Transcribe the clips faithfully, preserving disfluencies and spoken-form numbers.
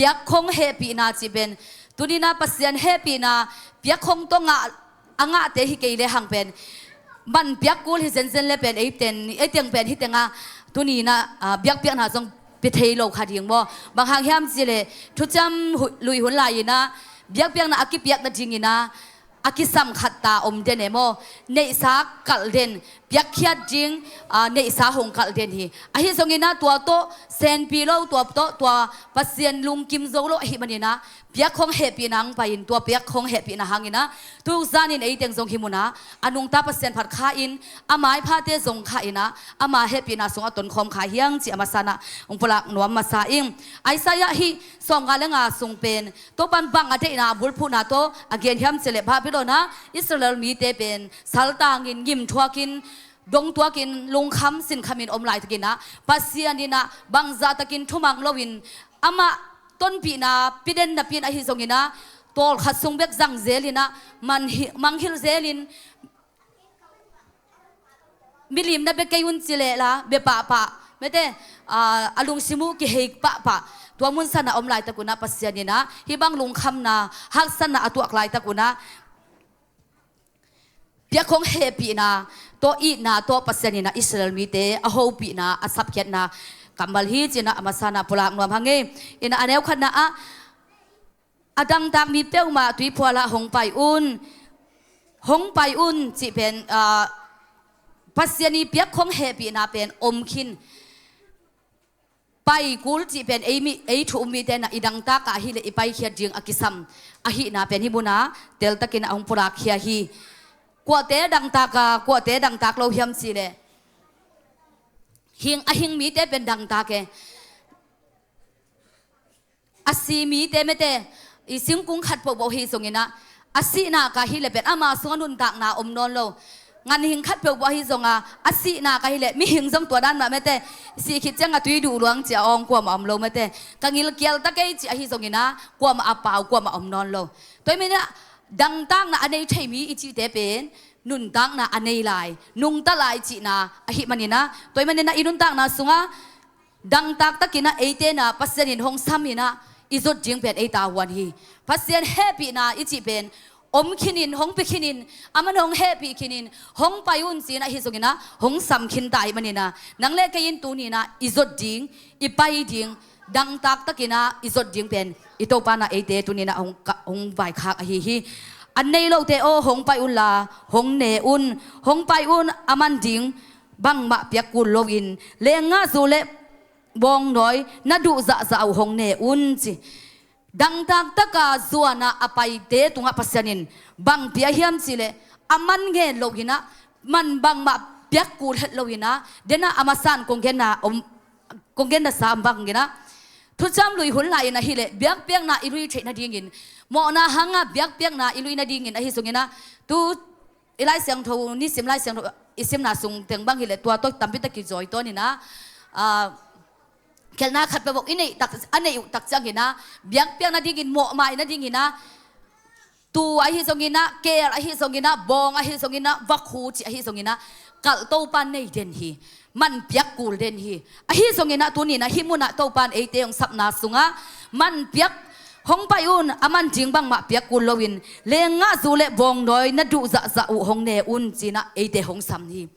Piakkhong hehpihna cih pen, tuni-in ah Pasian hehpihna piakkhong tawh ngah, a ngahte hi kei le hang pen, man piak kul hi zenzen le pen, ei ten, ei teng pen hi teng ah, tuni-in ah, ah, biakpiakna zong pia thei lo kha ding maw. Bang hang hiam cih leh, thuciam hu-, lui hun lai-in ah, biakpiakna a kipiak nadingin ah, a kisam khat ta om den e maw. Neihsa kalh den, piakkhiat ding, aa, neihsa hong kalh den hi. Ahi zongin ah tua tawh senpi lo, tua tawh, tua Pasian lungkim zo lo ahih manin ah, piakkhong hehpihna hong pai-in, tua piakkhong hehpihna hangin ah, tu zanin ei teng zong hih munah, a nungta Pasian phat kha-in, a maiphate zong kha-in ah, ama hehpihna sungah tonkhawm kha hi hang cih a masa-in ah, hong pulak nuam masa ing. Isaiah hih sawmnga le nga sung pen, Topa'n bang a deihna a bulphuhna tawh a gen hiam cih leh, Babylon ah Israel mite pen saltangin, ngimthuakin, dongtuakin, lungkham sinkhamin om laitakin ah, Pasian in ah bangzahtakin thumang loin, amah tonpihna pia den napi-in ahi zongin ah, tawlkhat sung bek zang zelin ah, man hi-, manghilh zelin, milim na bia kei un ci leh la, bia pahpah, mete, aa, a lungsim uh kihei pahpah, tua mun sanah om laitak un ah Pasian in ah, hih bang lungkhamna, haksatna a tuak laitak un ah, piakkhong hehpihna tawh, itna tawh Pasian in ah Israel mite a hopihna, a sapkhiatna kammal hi ci-in ah a masa-in ah pulak nuam hang ei. In ah a neu khatna ah, a dangtak mi peuhmah tuiphual ah hong pai un, hong pai un cih pen, aa, Pasian ii piakkhong hehpihna pen om khin. Pai kul cih pen ei mi, ei thu um mite in ah i dangtak ah ahih leh i paikhiat ding a kisam ahihna pen hih munah teltakin ah hong pulakkhia hi. Kuate dangtak a, kuate dangtak lo hiam cih leh, hing, a hing mite pen dangtak e. A si mite, mete, i singkung khat pohpoh hi zongin ah, a sihna ka hi leh pen ama sungah nuntakna om nawn lo. Ganhing khat pohpoh ahi zong a, a sihna ka hi leh mihing zong tua dan mah, mete, sih khit ciang a tui duh luang ci-a awng kuamah om lo, mete. Ka ngilkial ta kei ci ahi zongin ah, kuamah a pau, kuamah om nawn lo. Tua ahih manin ah, dangtakna a nei thei mi i cihte pen nuntakna a nei lai, nungta lai cihna ahih manin ah, tua ahih manin ah i nuntakna sungah dangtak takin ah eite in ah Pasian in hong samin ah, i zot ding pen ei tavuan hi. Pasian hehpihna i cih pen om khinin, hong pia khinin, aman hong hehpih khinin, hong pai un ci-in ahi zongin ah, hong sam khin ta ahih manin ah, nang le kei in tuni-in ah i zot ding, i pai ding, dangtak takin ah i zot ding pen i Topa in ah eite tuni-in ah hong ka-, hong vaikhak ahi hi. An nei lote aw, hong pai unla, hong ne un, hong pai un, a man ding bangmah piak kul loin, leenggahzu le bawngnawi na duh zahzah uh hong ne un, ci. Dangtak taka zuan a a paite tungah Pasian in bang pia hiam cih leh, a man ngen loin ah, man bangmah piak kul het loin ah, den ah a masa-in kong genna om, kong genna sa om bangin ah, thuciam lui hun lai-in ahih leh biakpiakna i lui theih nadingin, mawhna hangah biakpiakna i lui nadingin ahi zongin ah, tu i Lai Siangtho, nisim Lai Siangtho i simna sung teng bang hi leh tua tawh tampi tak kizawi tawn in ah, aa, khelhna khat peuhpeuh i neih tak, a neih uh tak ciangin ah, biakpiak nadingin, mawhmaih nadingin ah, tuu ahi zongin ah, keel ahi zongin ah, bawng ahi zongin ah, vakhu cih ahi zongin ah, kalh Topa nei den hi. Man piak kul den hi. Ahi zongin ah tuni-in ah hih munah Topa in eite hong sapna sungah, man piak, hong pai un, a man ding bangmah piak kul loin, leenggahzu le bawngnawi na duh zahzah uh hong ne un, ci-in ah eite hong sam hi.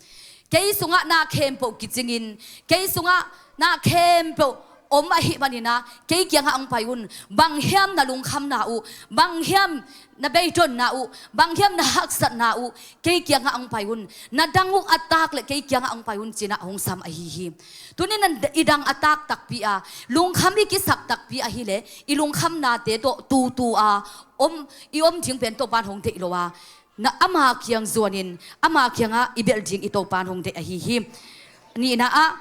Kei sungah na khempeuh kicingin, kei sungah na khempeuh om ahih manin ah, kei kiangah hong pai un. Bang hiam na lungkhamna uh, bang hiam na beidonna uh, bang hiam na haksatna uh, kei kiangah hong pai un. Na dang uh a tak leh kei kiangah hong pai un, ci-in ah hong sam ahi hi. Tuni-in ah i dang a tak takpi a, lungkham i kisak takpi ahih leh, i lungkhamnate tawh tutu a om, i om ding pen Topa in hong deih lo a, na ama kiang zuanin, ama kiangah i belh ding i Topa in hong deih ahi hi. Nihna ah,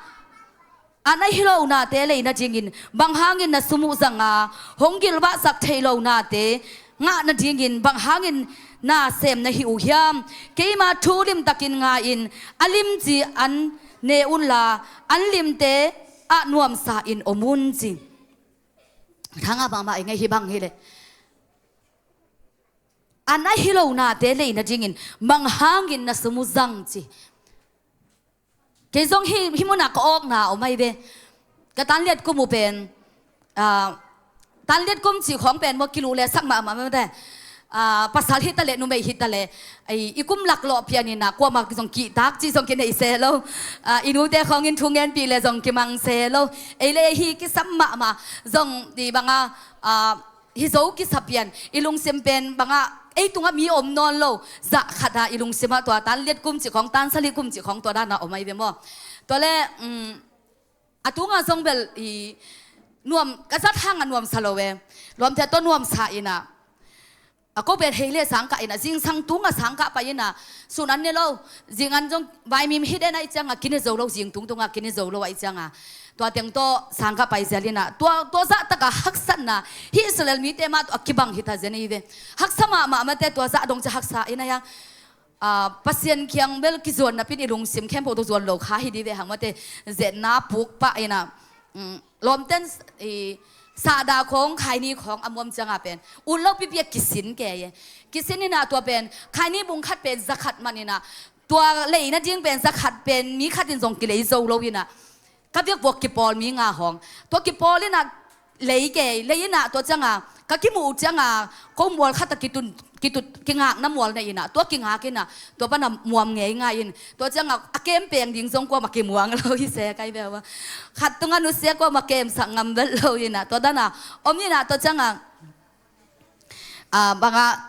an ahi lo nate lei nadingin bang hangin na sum uh zang a, hong gilvahsak theih lo nate ngah nadingin bang hangin na sem na hi uh hiam? Keima thu limtakin nga-in, a limci an ne unla, an limte ah nuamsa-in om un, ci. Thangah mahmah ing ei, hih bang hi leh. An ahi lo nate lei nadingin bang hangin na sum uh zang, ci. Kei zong hih, hih munah ka awkna om ahi ve. Ka tan liat kum uh pen, ah, Tan liat kum cih khawng pen maw, kiluh le sak mahmah mate. Ah, pasal hi ta leh, numei hi ta leh, ei, i kum laklawh pian inah kuamah zong kihtak cih zong kinei se lo. Ah, i nute khawng in thu ngenpih le zong kimang se lo. Ei le ei hi kisam mahmah zong ti bangah, ah, hi zo kisa pian, i lungsim pen bangah ei tungah mi om nawn lo. Zah khatah i lungsimah tua tan liat kum cih khawng, tan sali kum cih khawng tua danah om ahi ve maw. Tua le, um, a tungah zong bel i nuam, ka zat hangah nuamsa lo e. Lawmte tawh nuamsa inah, a ko pen hei le sangkah inah, zingsang tungah sangkah pai inah, sun an ne lo. Zing an zong vaimim hi den ahih ciangah kine zo lo, zing tungtungah kine zo lo ahih ciangah tua teng tawh sangkah pai zel inah, tua, tua zahtakah haksatna hih Israel mite mah tawh a kibang hi ta zen ahi ve. Haksa mahmah mate, tua zah dong ciah haksa inah hiang. Ah, Pasian kiang bel kizuan napin i lungsim khempeuh tawh zuan lo kha hi dih ve hang mate. Zetna puk pah inah, um, lawmten, i, sahdah khawng, khaini khawng a muam ciangah pen ut lo pipi a kisin kei e. Kisin inah tua pen khaini bung khat pen za khat man inah, tua lei nading pen za khat pen mi khat in zong kilei zo lo inah, ka biakbuk kipawl mi nga hawng. Tua kipawl inah lei kei, lei inah tua ciangah ka kimuh uh ciangah ko mual khat a kitun, kitut, kingakna mual na inah, tua kingak inah, tua panah muam ngei ngai in. Tua ciangah a kem peng ding zong kuamah kimuang lo hi se kai bel. Khat tungah nusia kuamah kemsak ngam bel lo inah, tua danah om inah, tua ciangah, ah, bangah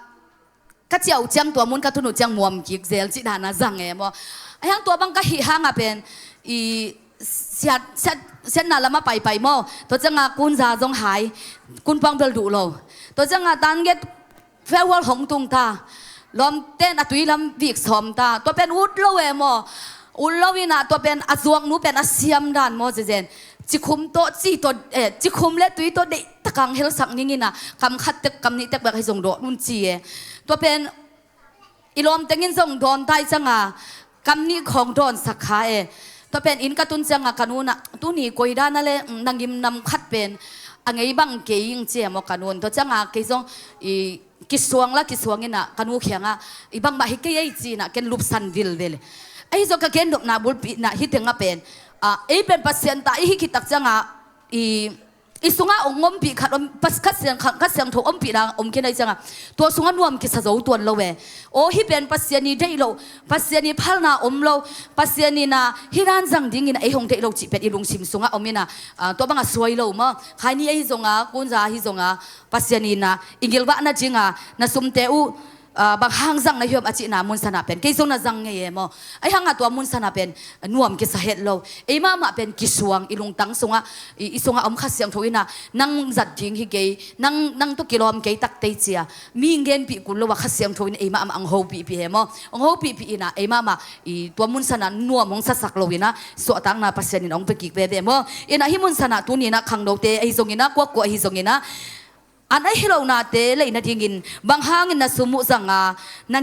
ka ciah uh ciang tua mun ka tun uh ciang muam kik zel cih danah zang e maw. Ahiang tua bang ka hih hangah pen i siat, siat, siatna lamah paipai maw. Tua ciangah kunza zong hai, kunpang bel duh lo. Tua ciangah tan get farewell hong tung ta. Lawmten a tui lam vik sawm ta. Tua pen ut lo e maw. Ut lo inah tua pen a zuaknu pen a siam dan maw zezen. Cikhum tawh, ci tawh, eh, cikhum le tui tawh deihtakang helsak ning inah, kam khat tek, kam nih tek bek hi zong dawh nun ci e. Tua pen i lawmteng in zong dawn ta ahih ciangah kam nih khawng dawnsak kha e. Tua pen inn ka tun ciangah ka nu nah, tuni koi dan a le, mm, na ngimnam khat pen a ngei bang kei ing ci e maw ka nu in. Tua ciangah kei zong i kisuang la kisuang inah ka nu kiangah i bangmah hi kei ei ci inah ken lupsan vilvel. Ahi zong ka gennopna bulpi inah hih tengah pen, ah, ei pen Pasian ta i hih khit tak ciangah i, i sungah ong ompih khat om, Pas-, Kha Siang, Kha, Kha Siangtho ompihna om khin ahih ciangah tua sungah nuam kisa zo tuan lo e. Aw, hih pen Pasian i deih loh, Pasian i phalna om lo, Pasian inah hih dan zang ding inah ei hong deih lo cih pen i lungsim sungah om inah, ah, tua bangah suai lo maw. Khaini ahi zongah, kunza ahi zongah, Pasian inah i ngilvah nadingah na sumte uh, ah, bang hang zang na hiam a cihna munsanah pen kei zong na zang ngei e maw. Ahi hangah tua munsanah pen nuam kisa het lo. Ei mahmah pen kisuang, i lungtang sungah, i, i sungah om Kha Siangtho inah nang zat ding hi kei, nang, nang tawh kilawm kei tak tei cia mi ngenpih kul lo a Kha Siangtho in ei mahmah ang hopihpih he maw. Ang hopihpih inah ei mahmah i tua munsanah nuam hong sasak lo inah suahtakna Pasian in hong pia kik veve maw. Inah hih munsanah tuni inah khangnote ahi zong inah, kuakua ahi zong inah, an a hi lo nate lei nadingin bang hangin na sum uh zanga, na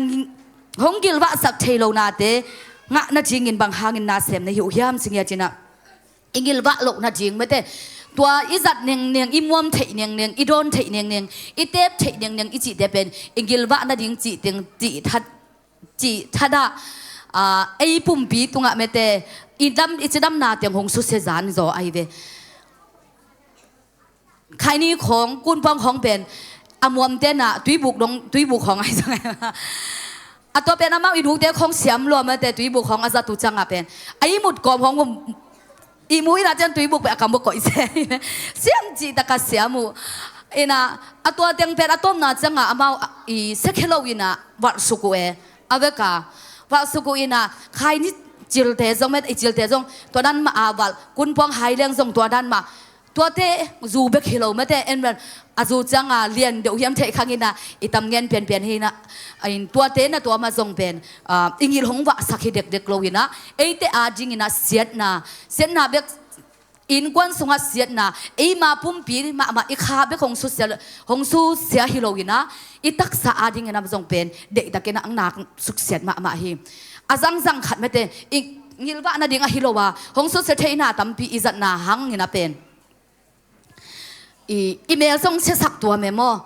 hong gilvahsak thei lo nate ngah nadingin bang hangin na sem na hi uh hiam ci ngiat inah, i ngilvah loh nading mate, tua i zat nengneng, i muam theih nengneng, i dawn theih nengneng, i tep theih nengneng i cihte pen i ngilvah nading cih teng cih that, cih thadah, ah, ei pumpi tungah mate, i dam, i cidamna teng hong susia zan zaw ahi ve. Khaini khawng, kunpang khawng pen a muamte nah tuibuk dong, tuibuk khawng ahi zong a tua pen amau i nute khawng siam lua mate, tuibuk khawng a zat uh ciangah pen a ihmut kawm khawng um, ihmu inah cian tuibuk pen a kam uh koih se. Siam cihtak a siam uh. Inah a tua teng pen a tawpna ciangah amau i sekhe lo inah valhsuk uh e. A veka valhsuk uh inah khaini cilte zong mate, i cilte zong tua dan mah a valh, kunpang hai leng zong tua dan mah. Tuate zu bek hi lo mate, en ven a zu cianga lian deuh hiam theih khang inah i tam ngen pianpian hi inah, a in tuate na tua mah zong pen, ah, i ngilh hong vahsak hi dekdek lo inah, eite ading inah siatna, siatna bek, innkuan sungah siatna, eima pumpi mahmah i kha bek hong susia, hong susia hi lo inah, i taksa ading inah zong pen deihtak inah ang nak suksiat mahmah hi. A zangzang khat mate, i ngilvah nading ahi lo a hong susia theihna tampi i zatna hang inah pen i, i mel zong siasak tuam e maw.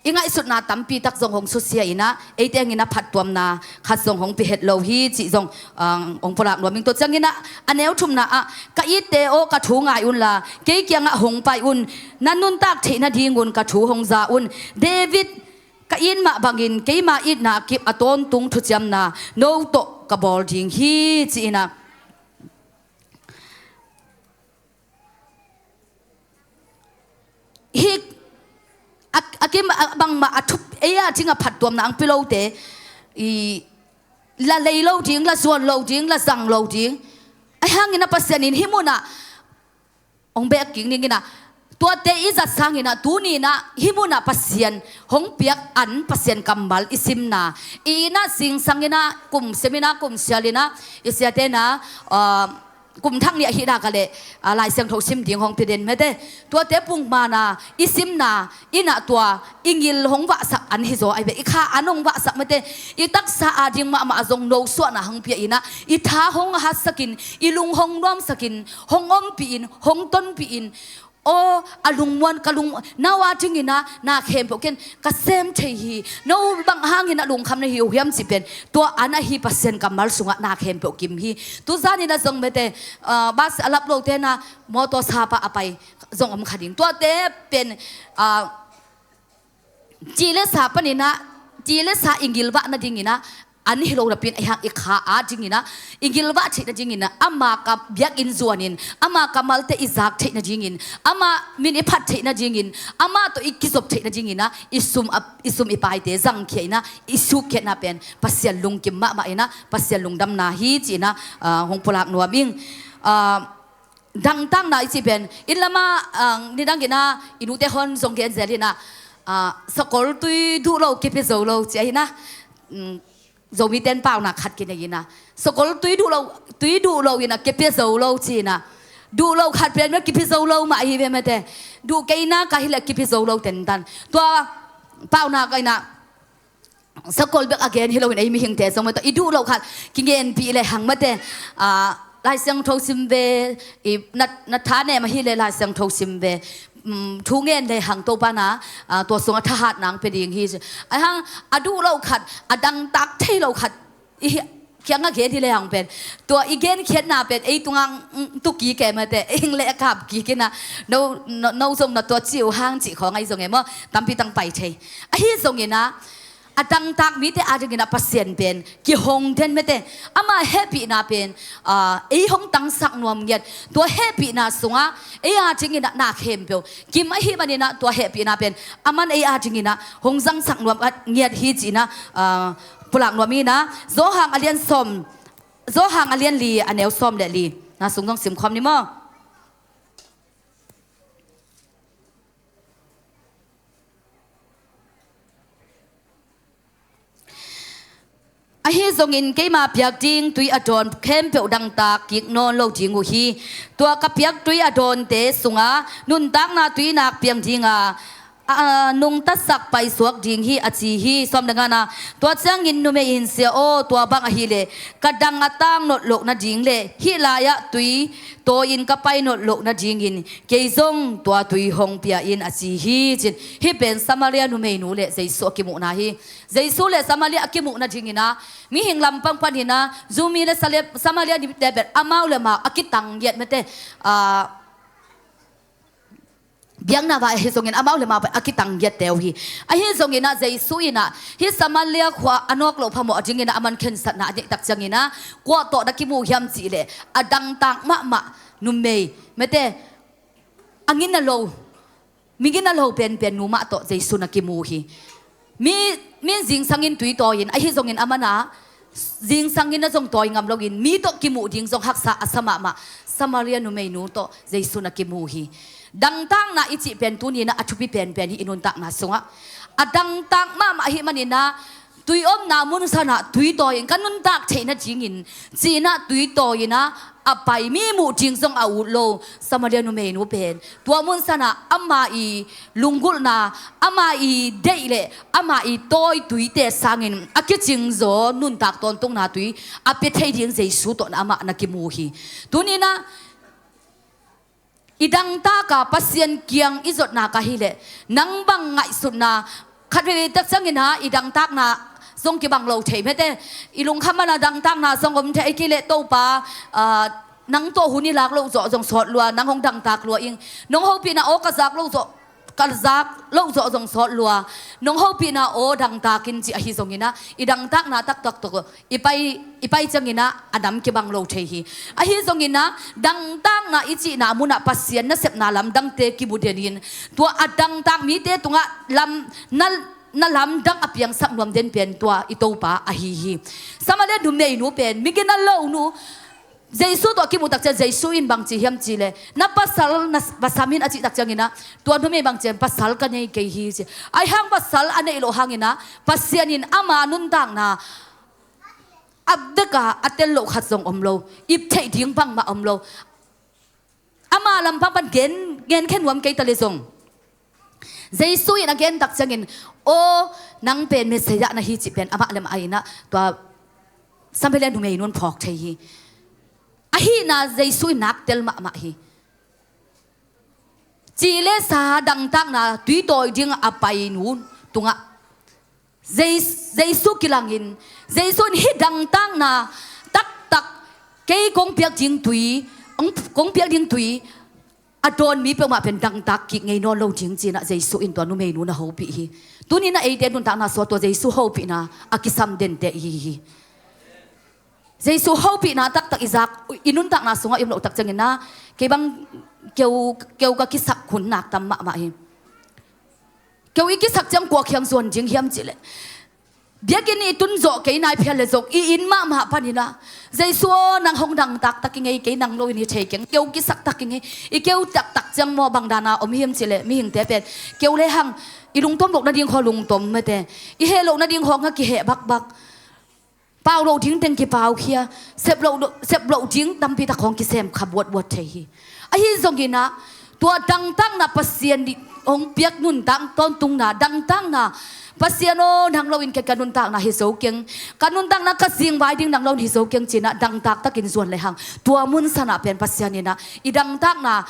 i ngaihsutna tampi tak zong hong susia in ah, eite hangin ah phattuamna khat zong hong pia het lo hi cih zong, ah, hong pulak nuam ing. Tua ciangin ah, a neu thumna ah, "Ka itte aw, ka thu ngai unla, kei kiangah hong pai un, na nuntak theih nadingun ka thu hong za un. David ka it mah bangin keima itna kip a tawntung thuciamna no tawh ka bawl ding hi," ci-in ah, hih a, a kim a bangmah a thup, ei a ding a phattuamna ang pi lote, i la lei lo ding, la zuan lo ding, la zang lo ding. Ahi hangin ah Pasian in hih munah hong bek kik ning in ah, tuate i zat sangin ah, tuni in ah hih munah Pasian hong piak an, Pasian kammal i simna, i in ah zingsang in ah, kum sim in ah, kum sial in ah, i siate in ah, ah, kum thak nih ahih dak leh, ah, Lai Siangtho sim ding hong pia den mete. Tuate pukmanna i simna in ah tua i ngil hong vahsak an hi zaw ahi ve. I kha an hong vahsak mete. I taksa a ding mahmah a zong nosuahna hong pia in ah, i tha hong hatsak in, i lung hong nuamsak in, hong ompih in, hong tonpih in, aw, a lungmuan, ka lung, no a dingin ah na khempeuh ken ka sem thei hi, no bang hangin ah lungkham na hi uh hiam cih pen, tua an ahi Pasian kammal sungah na khempeuh kim hi. Tuzan in ah zong mete, ah, bus a lap lote in ah mawtaw sap ah a pai zong om kha ding. Tuate pen, ah, ci le sa panin ah, ci le sa i ngilvah nadingin ah, an hi lo napi in, ahi hang i kha a dingin ah, i ngilvah theih nadingin ah, ama ka biakinn zuanin, ama kammalte i zak theih nadingin, ama min i phat theih nadingin, ama tawh i kizop theih nadingin ah, i sum a, i sum i paite zangkhia in ah, i sukkhiatna pen Pasian lungkim mahmah in ah, Pasian lungdamna hi ci-in ah, ah, hong pulak nuam ing. Ah, dangtakna i cih pen, inn lamah, ah, nidang in ah i nute hon zong gen zel in ah, ah, sakol tui duh lo kipia zo lo ci ahi in ah, mm, Zomite in paunak khat kinei in ah, sakol tui duh lo, tui duh lo in ah kipia zo lo ci in ah, duh lo khat pen mah kipia zo lo mah ahi ve mete, duh kei nak ah hi leh kipia zo lo tentan. Tua paunak in ah, sakol bek a gen hi loin ei mihingte zong mete, i duh lo khat kingenpih le hang mete, ah, Lai Siangtho sim ve, i na, na tha nem ahih leh Lai Siangtho sim ve, mm, thu ngen le hang Topa in ah, ah, tua sungah thahatna hong pia ding hi. Ahi hang a duh lo khat, a dangtak thei lo khat i kiangah gen hi le hang pen, tua i genkhiatna pen ei tungah, mm, tu kik e mete, ei le a kap kik in ah, no, no, no zong na tua ci uh hang cih khawng ahi zong e maw, tampi tang pai thei. Ahi zongin ah, a dangtak mite a dingin ah Pasian pen kihong den mete. Ama hehpihna pen, ah, ei hong tangsak nuam ngiat. Tua hehpihna sungah ei a dingin ah na khempeuh kim ahih manin ah, tua hehpihna pen aman ei a dingin ah hong zangsak nuam ngiat hi ci-in ah, ah, pulak nuam ing in ah, Johan a lian sawm, Johan a lian li, a neu sawm le li na sung zong simkhawm ni maw. Ahi zongin keima piak ding tui a dawn khempeuh dangtak kik nawn lo ding uh hi. Tua ka piak tui a dawnte sungah nuntakna tui nak piang ding a, a, a nungtasak paisuak ding hi, a ci hi. Sawm le ngana, tua ciangin numei in, "Sia aw, tua bang ahih leh ka dang a tang nawn loh nading le hih lai-ah tui tawi-in ka pai nawn loh nadingin kei zong tua tui hong pia in," a ci hi, ci-in. Hih pen Samaria numeinu le Jesu a kimuhna hi. Jesu le Samaria a kimuh nadingin ah, mihing lampang panin ah, Jew mi le Sale-, Samaria mite pen amau le amau a kitang ngiat mete, ah, biakna vai ahi zongin amau le amau pen a kitang ngiatte uh hi. Ahi zongin ah Jesu in ah, hih Samaria khua a nawk loh phamawh dingin ah a man khensatna a neih tak ciangin ah, kua tawh na kimu hiam cih leh, a dangtak mahmah numei, mete, a ngina lo, mi ngina lo penpen nu mah tawh Jesu na kimu hi. Mi, mi zingsangin tui tawi-in, ahi zongin a man ah zingsangin a zong tawi ngam loin, mi tawh kimuh ding zong haksa a sa mahmah Samaria numeinu tawh Jesu na kimu hi. Dangtakna i cih pen tuni-in ah a thupi penpen hi i nuntakna sungah. A dangtak mahmah ahih manin ah, tui omna mun sanah tui tawi-in, ka nuntak theih nadingin, ci-in ah tui tawi-in ah a pai, mi muh ding zong a ut lo Samaria numeinu pen, tua mun sanah ama i lunggulhna, ama i deih le ama i tawi tuite sangin a kicingzaw nuntak tawntungna tui a pia thei ding Jesu tawh amah na kimu hi. Tuni-in ah, i dangtak a Pasian kiang i zotnak ahih leh, nang bang ngaihsutna, Khat veve tak ciangin ah i dangtakna zong kibang lo thei mete. I lungkham mana dangtakna zong om thei, ahih kei leh Topa, ah, nang tawh hun i lak loh zawh zong sawt lua, nang hong dangtak lua ing. Nong hopihna aw ka zak loh zawh, ka zak loh zawh zong sawt lua. Nong hopihna aw dangtak in ci ahi zongin ah i dangtakna taktak tawh i pai, i pai ciangin ah a nam kibang lo thei hi. Ahi zongin ah dangtakna i cihna munah Pasian nasepna lamdangte kimu den in, tua a dangtak mite tungah lam na, na lamdang a piangsak nuam den pen tua i Topa ahi hi. Samaria numeinu pen migina lonu, Jesu tawh a kimuh tak ciang Jesu in bang ci hiam cih leh, na pasal na va sam in a cih tak ciangin ah, tua numei bang ci hiam, pasal ka nei kei hi ci. Ahi hang pasal a neih loh hangin ah Pasian in ama nuntakna a bek a a tel loh khat zong om lo, ip theih ding bangmah om lo. Ama lampang pan gen, gen khe nuam kei ta leh zong, Jesu in a gen tak ciangin, aw, nang pen Messiah na hi cih pen amah le amah in ah tua Samaria numeinu in phawk thei hi. Ahihna Jesu in nak tel mahmah hi. Ci le sa dangtakna tui tawi ding a painu tungah Jes-, Jesu kilangin, Jesu in hih dangtakna taktak, kei kong piak ding tui, kong, kong piak ding tui a dawn mi peuhmah pen dangtak kik ngei nawn lo ding ci-in ah Jesu in tua numeinu na hopih hi. Tuni-in ah eite nuntakna sungah tua Jesu hopihna a kisam dente i hi hi. Jesu hopihna taktak i zak, i nuntakna sungah i om loh tak ciangin ah, kei bang keu, keu ka kisak hun nak tam mahmah hi. Keu i kisak ciang kua kiang zuan ding hiam cih leh, biakinn i tun zawh kei nai phial leh zong i inn mahmah panin ah, Jesu aw, nang hong dangtak tak ing ei, kei nang lo-in hi thei keng, keu kisak tak ing ei. I keu taktak ciang maw bang dan a om hiam cih leh, mihingte pen keu le hang i lungtuam loh nading khawng lungtuam mete, i heh loh nading khawng ah kiheh bakbak. Pau loh ding teng kipaukhia, sep loh, sep loh ding tampi tak hong kisem kha buatbuat thei hi. Ahi zongin ah, tua dangtakna Pasian in hong piak nuntak tawntungna, dangtakna, Pasian aw, nang lo-in kei ka nuntakna hi zo keng, ka nuntakna ka zingvai ding nang lo-in hi zo keng ci-in ah dangtak takin zuan le hang, tua mun sanah pen Pasian in ah i dangtakna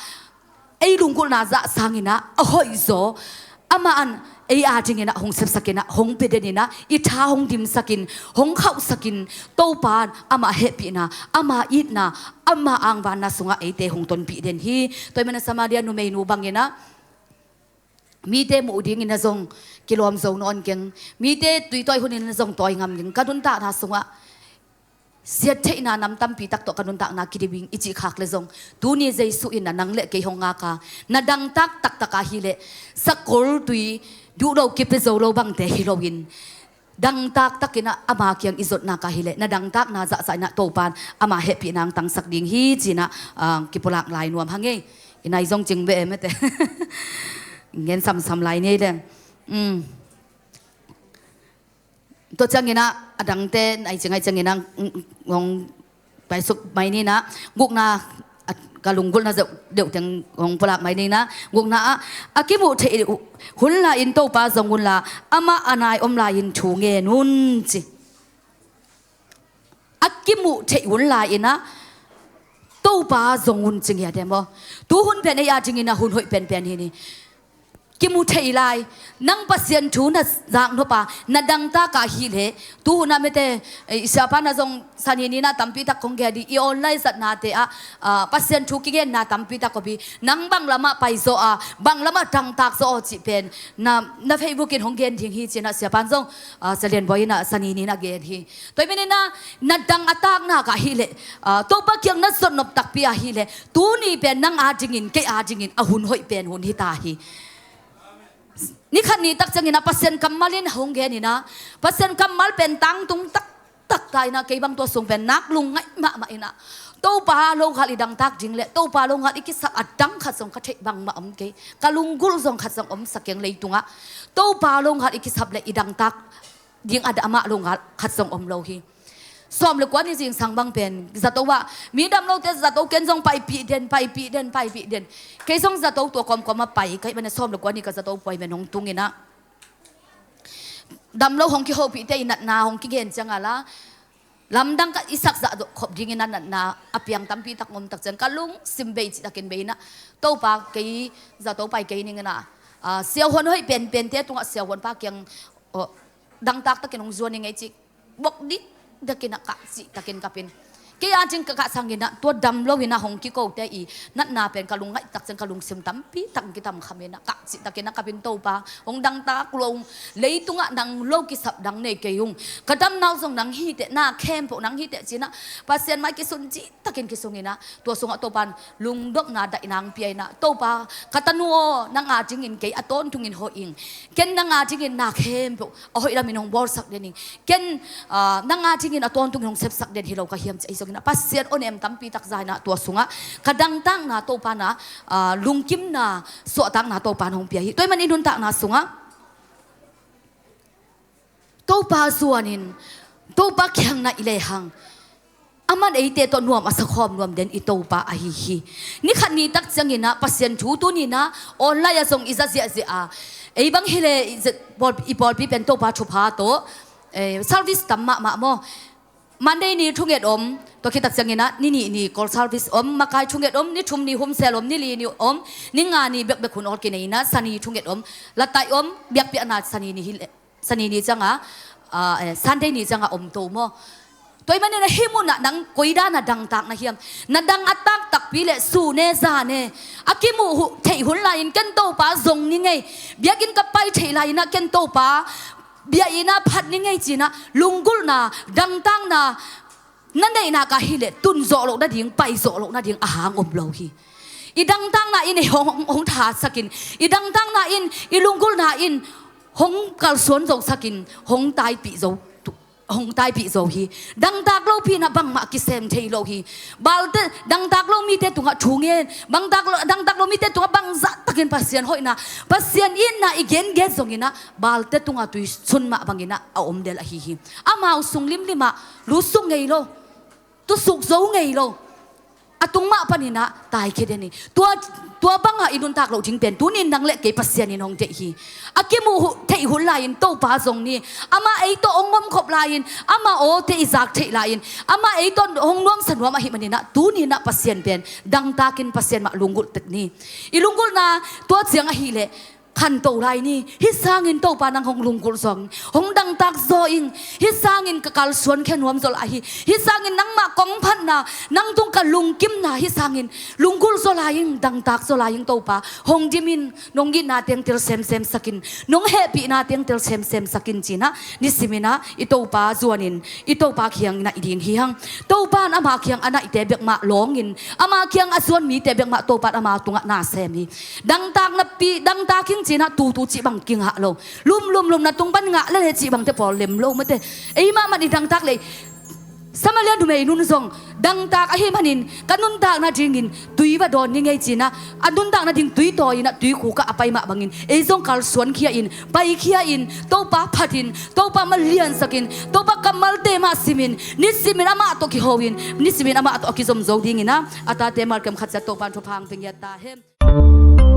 ei lunggulhna zah sangin ah a hoihzaw, amah in ei adingin ah hong sepsakin ah, hong pia denin ah, i tha hong dimsakin, hong khauhsakin, Topa in ama hehpihna, ama itna, ama angvanna sungah eite hong tonpih den hi. Tua ahih manin Samaria numeinu bangin ah mite muh dingin ah zong kilawm zo nawn keng, mite tui tawi hunin ah zong tawi ngam keng, ka nuntakna sungah siattheihna nam tampi tak tawh ka nuntakna kidim ing i cih khak le zong, tuni Jesu in ah nang le kei hong ngak a, na dangtak taktak ahih leh, sakol tui duh lo, kipia zo lo bangte hi loin, dangtak takin ah ama kiang i zot nak ahih leh, na dangtakna zahzah in ah Topa in ama hehpihna hong tangsak ding hi ci-in ah, ah, kipulak lai nuam hang ei. I nai zong cing beh e mete. Gen samsam lai ni ei leng. Um. Tua ciangin ah, a dangte, nai cing ai ciangin ah, mm, hong paisuk mai ni in ah, gukna, a, ka lunggulhna deuh, deuh teng hong pulak mai ni in ah, gukna ah, a kimuh theih hun lai-in Topa zong un la, amah a nai om lai-in thu ngen un ci. A kimuh theih hun lai-in ah, Topa zong un ci ngiat e maw. Tu hun pen ei adingin ah hun hoih penpen hi ni. Kimu thei lai, nang Pasian thu na zaknop a, na dangtak ahih leh, tu hun ah mete, eh, siapa in ah zong Sani ni in ah tampi tak hong gen hi, i online zatnate ah, ah, Pasian thu kigenna tampi tak om hi, nang bang lamah paizaw a, bang lamah dangtak zaw aw cih pen, na, na Facebook in hong gen ding hi ci-in ah siapa in zong, ah, Sia Lian Bawi in ah Sani ni in ah gen hi. Tua ahih manin ah, na dang a takna ka hih leh, ah, Topa kiang na zotnop takpi ahih leh, tuni pen nang adingin, kei adingin, a hun hoih pen hun hi ta hi. Ni khat ni tak ciangin ah Pasian kammal in hong gen in ah, Pasian kammal pen tangtung taktak ta in ah, kei bang tua sung pen nak lungngaih mahmah in ah, Topa lo ngal i dangtak ding leh, Topa lo ngal i kisak a dang khat zong ka theih bangmah om kei, ka lunggulh zong khat zong om sa keng leitungah, Topa lo ngal i kisap leh i dangtak ding a, amah lo ngal khat zong om lo hi. Sawm le kua ni zingsang bang pen zato ah, mi dam lote zato ken zong paipih den, paipih den, paipih den. Kei zong zato tua kawmkawm ah pai ka hih manin ah sawm le kua ni ka zato appointment hong tung in ah, dam lo hong kihopihte i natna hong kigen ciang a la, lamdang ka i sak zah khop dingin ah natna a piang tampi tak om tak ciang ka lungsim bei cih takin bei in ah, Topa kei zato pai kei ning in ah, ah, siahuan hoih penpente tungah siahuan pa kiang, oh, dangtak takin hong zuan i ngei cih bok dikdakin ah kah cihtakin kapin. Kei a ding ka kah sanginah tua dam loinah hong kikote i natna pen ka lungngaih tak ciang ka lungsim tampi tak kitam khaminah kah cihtakinah kapin, Topa, hong dangtak lo ung, leitungah nang lo kisap dang nei kei ung. Ka damna uh zong nang hiteh, na khempeuh nang hiteh cinah Pasian mai kisun cihtakin kisunginah tua sungah Topa in lungdopna daihna hong pia inah, Topa, ka tanu aw, nang a dingin kei a tawntungin hoih ing. Ken nang a dingin na khempeuh a hoih lamin hong bawlsak den ing. Ken, ah, nang a dingin a tawntungin hong sepsak den hi lo ka hiam ci ahi zongin ah Pasian awnem tampi tak za inah tua sungah ka dangtakna Topa na, ah, lungkimna suahtakna Topa in hong pia hi. Tua ahih manin i nuntakna sungah Topa zuanin Topa kiangna i lehang aman eite tawh nuam a sakhawm nuam den i Topa ahi hi. Ni khat ni tak cianginah Pasian thu tuninah online ah zong i za ziahziah a, ei bang hileh i za-, pawl-, i pawlpi pen Topa thupha tawh, eh, service tam mahmah maw. Monday ni thunget om, tua khit tak cianginah ni nih ni call service om, makai thunget om, ni thum ni humsel om, ni li ni om, ni nga ni bekbek hun awl kinei inah Sani thunget om, lataih om, biakpiakna Sani ni hileh Sani ni cianga, ah, eh, Sunday ni cianga om to maw. Tua ahih manin ah hih munah nang koidan a dangtak na hiam? Na dang a taktakpi le su ne za ne a kimuh hu-, theih hun lai-in ken Topa zong ni ngei, biakinn ka pai theih lai-inah ken Topa biakinnah phat ni ngei cinah lunggulhna, dangtakna na neihna ka hileh tun zawh loh nading, pai zawh loh nading a hang om lo hi. I dangtakna in hong, hong, hong thahatsakin, i dangtakna in, i lunggulhna in hong kalsuan zosakin, hong taipih zo, hong taipih zo hi. Dangtak lopi inah bangmah kisem thei lo hi. Balte, dangtak lo mite tungah thu ngen, bangtak lo, dangtak lo mite tungah bangzahtakin Pasian hoihna, Pasian itna i gengen zonginah balte tungah tuisun mah banginah a om del ahi hi. Amau sung limlimah lusuk ngei lo, tusuk zo ngei lo, a tung mah paninah taikhia den hi. Tua, tua banga i nuntak loh ding pen tunin nang le kei Pasian in hong deih hi. A kimuh hu-, theih hun lai-in Topa zong ni, amah ei tawh hong omkhop lai-in, amah awte i zak theih lai-in, amah ei tawh hong nuamsa nuam ahih maninah tuninah Pasian pen dangtakin Pasian mah lunggulh tek ni. I lunggulhna tua ciang ahileh khanto lai ni. Hih sangin Topa nang hong lunggulh zaw ing, hong dangtak zaw ing. Hih sangin ka kalsuan khia nuam zaw lai hi. Hih sangin nangmah kong phatna, nang tung ka lungkimna hih sangin lunggulh zaw lai ing, dangtak zaw lai ing Topa. Hong dimin, nong itna teng tel semsemsakin, nong hehpihna teng tel semsemsakin cinah nisiminah i Topa zuanin i Topa kiang naih ding hi hang. Topa in ama kiang a naihte bekmah lawngin, ama kiang a zuan mite bekmah Topa in ama tungah na sem hi. Dangtak napi, dangtak ing cinah tutu cih bang kingah lo. Lumlumlum na tung pan ngah lele cih bangte pawl lem lo mate. Ei mahmah i dangtak lei. Samaria numei nun zong dangtak ahih manin ka nuntak nadingin tui va dawn ni ngei cinah a nuntak nading tui tawi inah tuikhukah a pai mah bangin ei zong kalsuan khia in, pai khia in, Topa phatin, Topa maliansakin, Topa kammalte mah simin, nisimin amah tawh kiho in, nisimin amah tawh a kizom zo dinginah a tate malkem khat ciat Topa in thupha hong pia ta hen.